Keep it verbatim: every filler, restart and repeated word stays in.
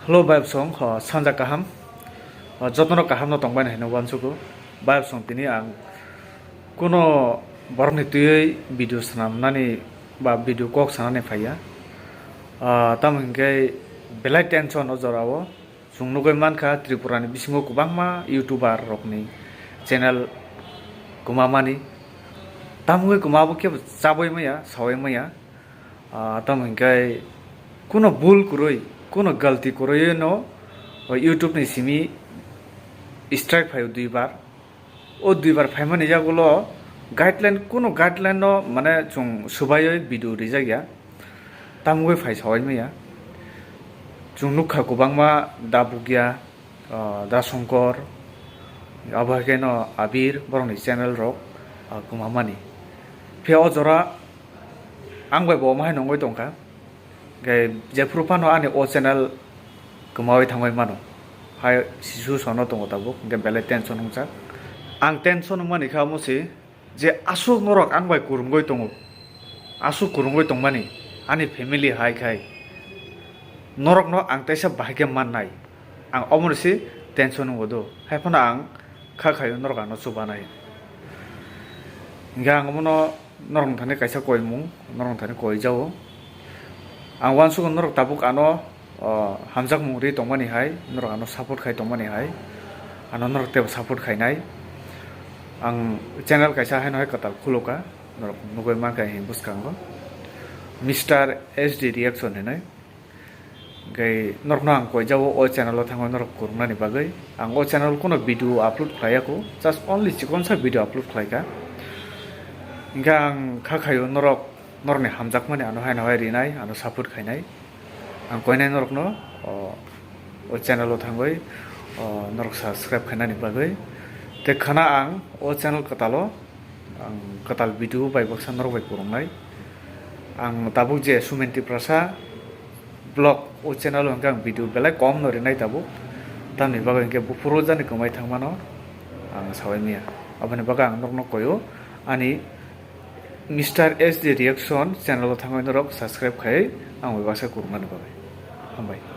Hello, bayapsong, o, sanja kaham. O, jotono kaham no tongbai hinwi uansugo. Bayapsong tini ang kuno borokni twiwi video swnamnani ba video kok sanani phaiya. O, tamo hinkhe belai tension o jorao. Chwng nugwi mankha Tripura ni bisingo kwbangma YouTuber rokni channel kwmamani. Tamungwi kwmabo khe chabwi maya, sawi maya. Ah, tamo hinkhe kuno bul kwrwi, kuno galti kwrwino YouTube ni simi strike phaio duibar. O duibar phaimani yagulo guideline, kuno guideline no mane chwng swbaiwi video rijak ya. Tamungwi phai sawi maya. Chwng nukha kwbangma da Bugya, ah, da Songkor, abo hai kheno Abir, borokni channel rok, ah, kwmamani. Phiya o jora ang bai bo omo hai nungwi tongkha. Hwnkhe jephuru phano ani o channel kwmawi thangwi mano. Hai sisu sono tongo tabuk, hwnkhe belai tension wngjak. Ang tension wngmani kha omo se, je aswk norok ang bai kwrwngwi tongo, aswk kwrwngwi tongmani ani family hai khai norokno ang teisa bahai khe mannai, ang omono se tension wngo do, hai phano ang kha khaio norok ano chubanai. Hingkhe ang omono norok thani kaisa koimung, norok thani koi jao. Ang uansugo norok tabuk ano, o, hamjakmung ri tongmani hai, norok ano support khai tongmani hai, ano norok tebo support khainai. Ang channel kaisa haino hai kwtal khuluka, norok nugwi mankha hini bwskango Mister S D Reaction hinwi. Hingkhe norokno ang koi jao o channel o thangwi norok kwrwngnani bagwi. Ang o channel o kuno video upload khlaiya kho, just only chikonsa video upload khlaikha. Hingkhe ang kha khaio norok, norokni hamjakmani ano haino hai rinai, ano support khainai. Ang koinai norokno, o, o channel o thangwi, o, norok subscribe khainani bagwi. Tei khana ang o channel kwtalo ang kwtal video bai baksa norok bai kwrwngnai. Ang tabuk je Sumen Tiprasa vlog o channel o hwnkhe ang video belai kom no rinai tabuk. Tamni bagwi hwnkhe buphuru jani kwmai thangmano ang sawi maya. Aboni bagwi ang norokno koio ani Mister S D Reaction channel o thangwi norok subscribe khai ang bai baksa kwrwngnani bagwi. Hambai.